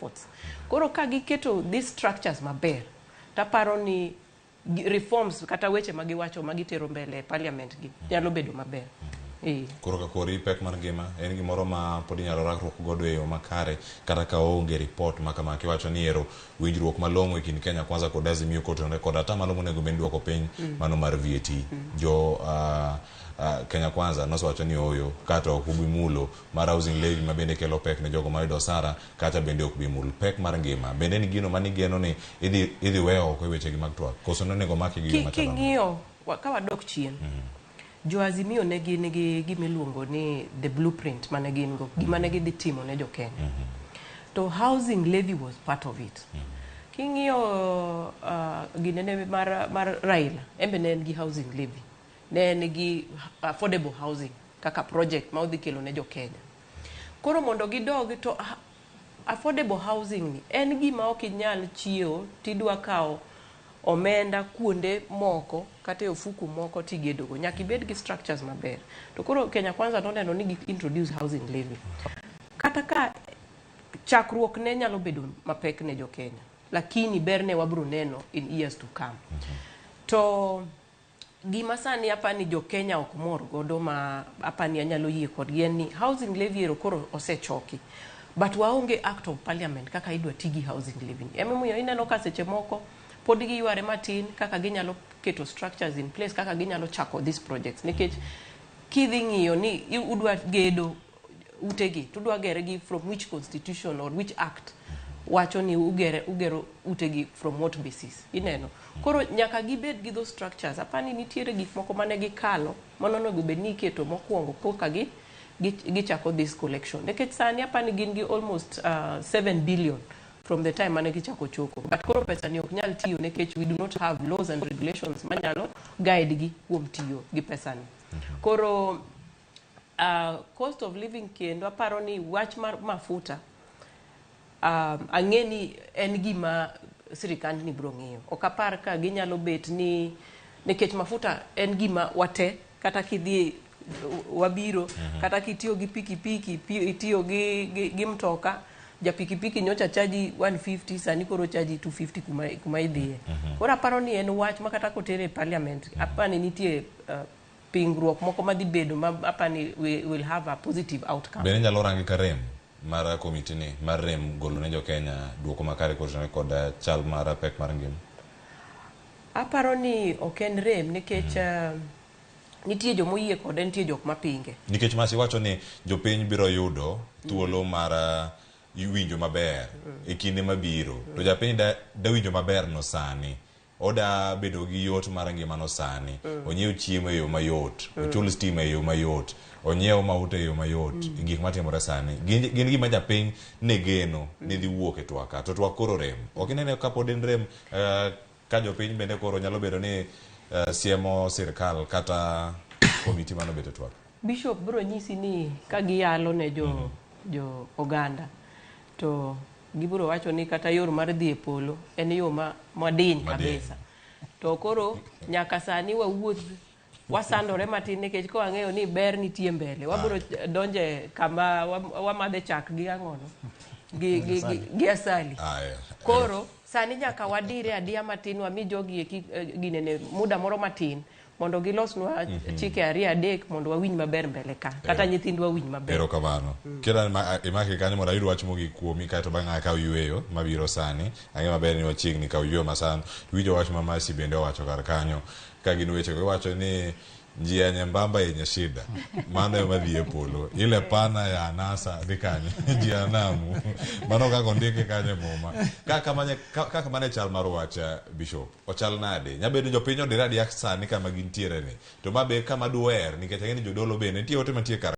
efforts. Koro ka giketo these structures maber, taparo ni reforms kata weche ma giwacho ma gitero mbele e parliament gi nyalo bedo maber. Eh. Koro ka kori pek mar ngima en gimoro ma pod inyalo rakruok godo e yo makare kata ka onge report ma kama kiwacho ni ero winjruok malong'o e kind Kenya Kwanza kod Azimio kotenore kod atamalo monego bed ni duoko piny mano mar VAT. Jo Kenya Kwanza nosewacho ni ooyo kata ok ubi mulo mar housing levy ma bende kelo pek ne jogo mayudo osara kata bende ok bi mul pek mar ngima. Bende en gino mane igeno ni idhi weyo oko e wechegi mag twak koso nonego omaki gi yo machalo nade? King'iyo ka wadok chien Jo Azimio ne gin gi gima iluongo ni the blueprint mane gin go, gima ne gidhi timo ne jo Kenya. To housing levy was part of it. King'iyo ginene mar Raila, en be ne en gi housing levy. Ne en gi affordable housing kaka project ma odhi kelo ne jo Kenya. Koro mondo gidog to affordable housing ni en gima ok inyal chiewo tidwa kawo omenda kuonde moko kata e ofuku moko tigedogo. Nyaka ibed gi structures maber. To koro Kenya Kwanza noneno ni gi introduce housing levy. Kata ka chakruok ne nyalo bedo mapek ne jo Kenya, lakini berne wabro neno in years to come. To gima sani apani jo Kenya ok mor godo ma apani anyalo yie kodgi en ni housing levy ero koro osechoki. But waonge act of parliament kaka idwa ti gi housing levy. Emomiyo ineno ka seche moko pod giyware matin kaka ginyalo keto structures in place kaka ginyalo chako these projects. Nikech kidhi ng'iyo ni udwa gedo utegi, to udwa gere gi from which constitution or which act wacho ni ugero utegi from what basis. Ineno. Koro nyaka gibed gi those structures. Apani nitiere gik moko mane gikalo mano onego bed ni iketo mokwongo koka gichako this collection. Nikech sani apani gin gi almost 7 billion from the time mane gichako choko. But koro pesa ni ok nyal tiyo nikech we do not have laws and regulations manyalo guide gi kuom tiyo gi pesa ni. Koro cost of living kendo aparo ni wach mar mafuta ang'e ni en gima sirikandni biro ng'iyo. Ok apar ka ginyalo bet ni nikech mafuta en gima wate kata kidhi wabiro kata kitiyo gi pikipiki itiyo gi mtoka ja pikipiki nyocha chaji 150 sani koro chaji 250 kuma idhiye. Koro aparo ni en wach ma kata kotere e parliament apani nitie pingruok moko madhi bedo ma apani we will have a positive outcome. Bende inyalo rangi ka rem mar komiti ni mar rem golo ne jo Kenya duoko makare kotenore kod chal mar pek mar ngima? Aparo ni ok en rem nikech nitie jomoyie kode, nitie jok mapinge. Nikech Masi wacho ni jopiny biro yudo thuolo mar winjo maber e kinde mabiro. To japiny da winjo maber no sani. Oda bedo gi yot mar ngima no sani. Onyiew chiemo e yo mayot, ochul stima e yo mayot, onyiew mauta e yo mayot, gik matimore sani. Gin gima japiny ne geno ni dhi wuok e twak ka. To twak koro rem. Ok inene ka pod en rem ka jopiny bende koro nyalo bedo ni siemo sirkal kata komiti manobet e twak. Bishop biro nyisi ni ka giyalo ne jo oganda to gibiro wacho ni kata yor mar dhi e polo en yo madiny kabisa. To koro nyaka sani wawuoth wasandore matin nikech ka wang'eyo ni ber nitie mbele wabiro donje kama wamadhe chak gi ang'ono gi asali. Koro sani nyaka wadire adiya matin wami jogi eki ginene muda moro matin mondo gilosnwa chike ariyo adek mondo wawinj maber mbele ka kata nyithindwa winj maber. Erokamano. Kira imaki kanyo mondo ayud wach mogik kuomi kaeto bang'e akaw yueyo mabiro sani. Ang'e maber ni wachiegni kaw yueyo masani. Winjo wach ma Mercy bende owacho kar kanyo. Ka gin weche go iwacho ni njia nyembamba yenye shida. Mano ema dhi e polo. Ile pana ya anasa dhi kanye? Jehanamu. Mano kaka ondike kanyo e muma. Kaka mane chal mar wach Bishop. Ochal nade? Nyabedo ni jopiny odire adiya sani kama gintiere ni. To ma be kama duher nikech ang'e ni jodolo bende nitie ote mantie kar.